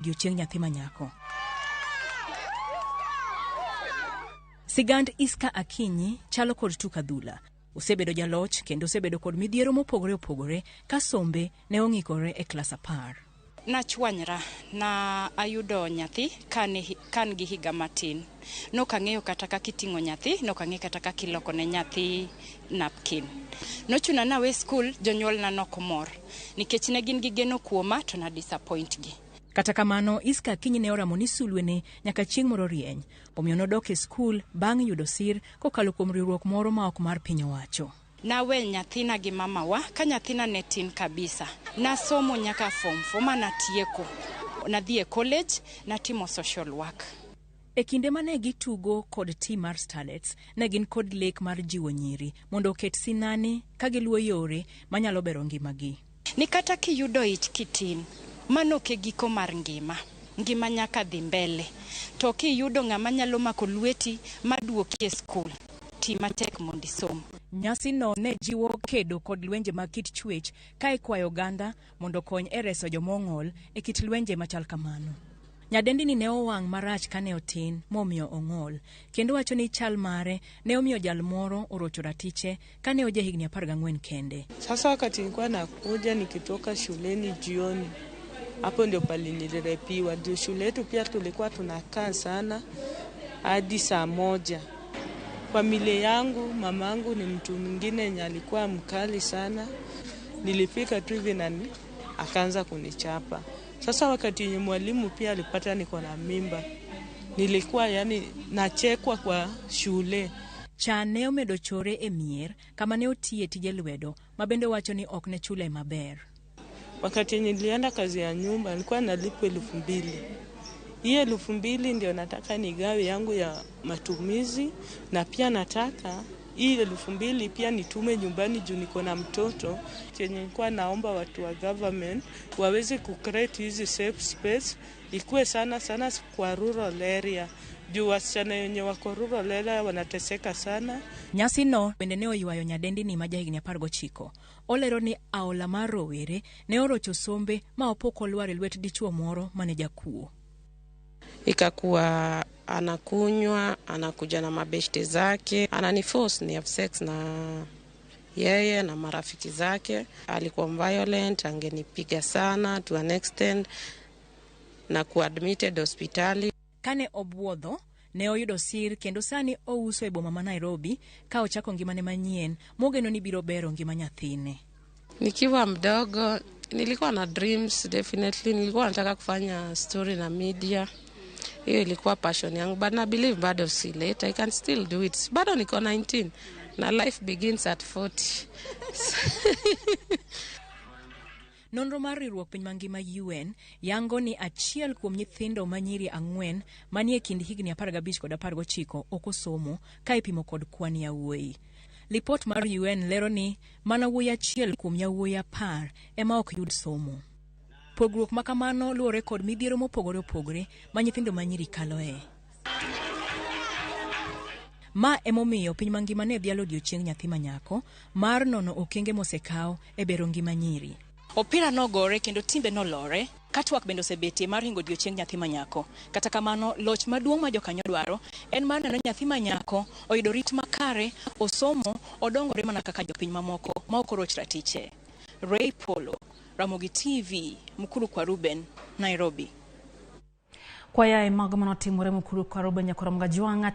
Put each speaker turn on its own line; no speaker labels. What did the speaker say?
Odiochieng' nyathi ma nyako. Sigand Isca Akinyi chalo kod tuk adhula. Osebedo jaloch kendo osebedo kod midhiero mopogore opogore ka sombe ne ong'ikore e klas 10.
Nachwanyra na ayudo nyathi kane kan gi higa matin. Nokang'eyo kata kaka iting'o nyathi, nokang'eyo kata kaka iloko ne nyathi napkin. Nochuna nawe skul, jonyuolna nokomor nikech ne gin gi geno kuoma to na disappoint gi.
Kata kamano, Isca Akinyi ne oramo ni sulwene nyaka chieng' moro rieny. Omiyo nodok e skul bang' yudo sir kokalo kuom riwruok moro ma ok mar piny owacho.
Nawe nyathina gi mamawa ka nyathina ne tin kabisa. Nasomo nyaka form 4 ma natieko. Nadhi e college, natimo social work.
E kinde mane gitugo kod tim mar Starlets, ne gin kod lek mar jiwo nyiri mondo oket sinani ka giluwo yore manyalo bero ngimagi.
Ni kata kiyudo ich kitin, mano ok e giko mar ngima. Ngima nyaka dhi mbele. To kiyudo ng'ama nyalo mako lweti maduoki e skul, ti matek mondo isom.
Nyasino ne jiwo kedo kod lwenje mag kit chwech ka ikwayo oganda mondo okony e reso joma ong'ol e kit lwenje machal kamano. Nyadendini ne owang' marach kane otin momiyo ong'ol, kendo wacho ni chal mare ne omiyo jal moro orocho ratiche kane oja higni 14 kende.
Sasa wakati nilikuwa nakuja nikitoka shuleni jioni, hapo ndio pali nilirepiwa. Ndio shule yetu pia tulikuwa tunakaa sana hadi saa 1. Familia yangu, mamangu ni mtu mwingine yenye alikuwa mkali sana. Nilifika tu hivi na akaanza kunichapa. Sasa wakati yenye mwalimu pia alipata niko na mimba, nilikuwa yani nachekwa kwa shule.
Chan ne omedo chore e mier kama ne otiye tije lwedo ma bende wacho ni ok ne chule maber.
Wakati yenye nilienda kazi ya nyumba nilikuwa nalipwa 2000. Hii 2000 ndio nataka nigawe yangu ya matumizi, na pia nataka hii 2000 pia nitume nyumbani juu niko na mtoto. Chenye nilikuwa naomba watu wa government waweze kucreate hizi safe space ikuwe sana sana kwa rural area, juu wasichana wenye wako rural area wanateseka sana.
Nyasi no bende ne oywayo nyadendini ma jahigni 19. Olero ni aola mar rowere ne orocho sombe ma opok olwar e lwet dichuo moro mane jakuo.
Ikakuwa anakunywa, anakuja na mabeshte zake, ananiforce ni have sex na yeye na marafiki zake. Alikuwa violent, angenipiga sana to an extent na kuadmitted hospitali.
Kane obuodho, ne oyudo sir kendo sani ouso e boma ma Nairobi ka ochako ngimane manyien mogeno ni biro bero ngima nyathine.
Nikiwa mdogo nilikuwa na dreams, definitely nilikuwa nataka kufanya story na media. Hiyo ilikuwa passion yangu, but na believe bado si late, I can still do it. Bado niko 19 na life begins at 40.
Nonro mar riwruok piny mangima UN yango ni achiel kuom nyithindo ma nyiri 4 manie kind higni 15 kod 19 ok osomo ka ipimo kod kwan yawuoyi. Lipot mar UN lero ni mana wuoyi achiel kuom yawuoyi 10 ema ok yud somo. Pogruok ma kamano luwore kod midhiero mopogore opogore ma nyithindo ma nyiri kaloe. Ma emomiyo piny mangima ne dhialo odiochieng' nyathi ma nyako mar nono okenge mosekaw e bero ngima nyiri. Opira nogore kendo timbe nolore, ka twak bende osebetie mar hingo odiochieng' nyathi ma nyako. Kata kamano, loch maduong' ma jokanyo dwaro en mar neno nyathi ma nyako oyudo rit makare, osomo, odongore mana kaka jopiny mamoko ma ok oroch ratiche. Ray Polo, Ramogi TV, Mukuru kwa Ruben, Nairobi.
Kwaya e mago manotimore Mukuru kwa Ruben nyakwar Mgajwang'a.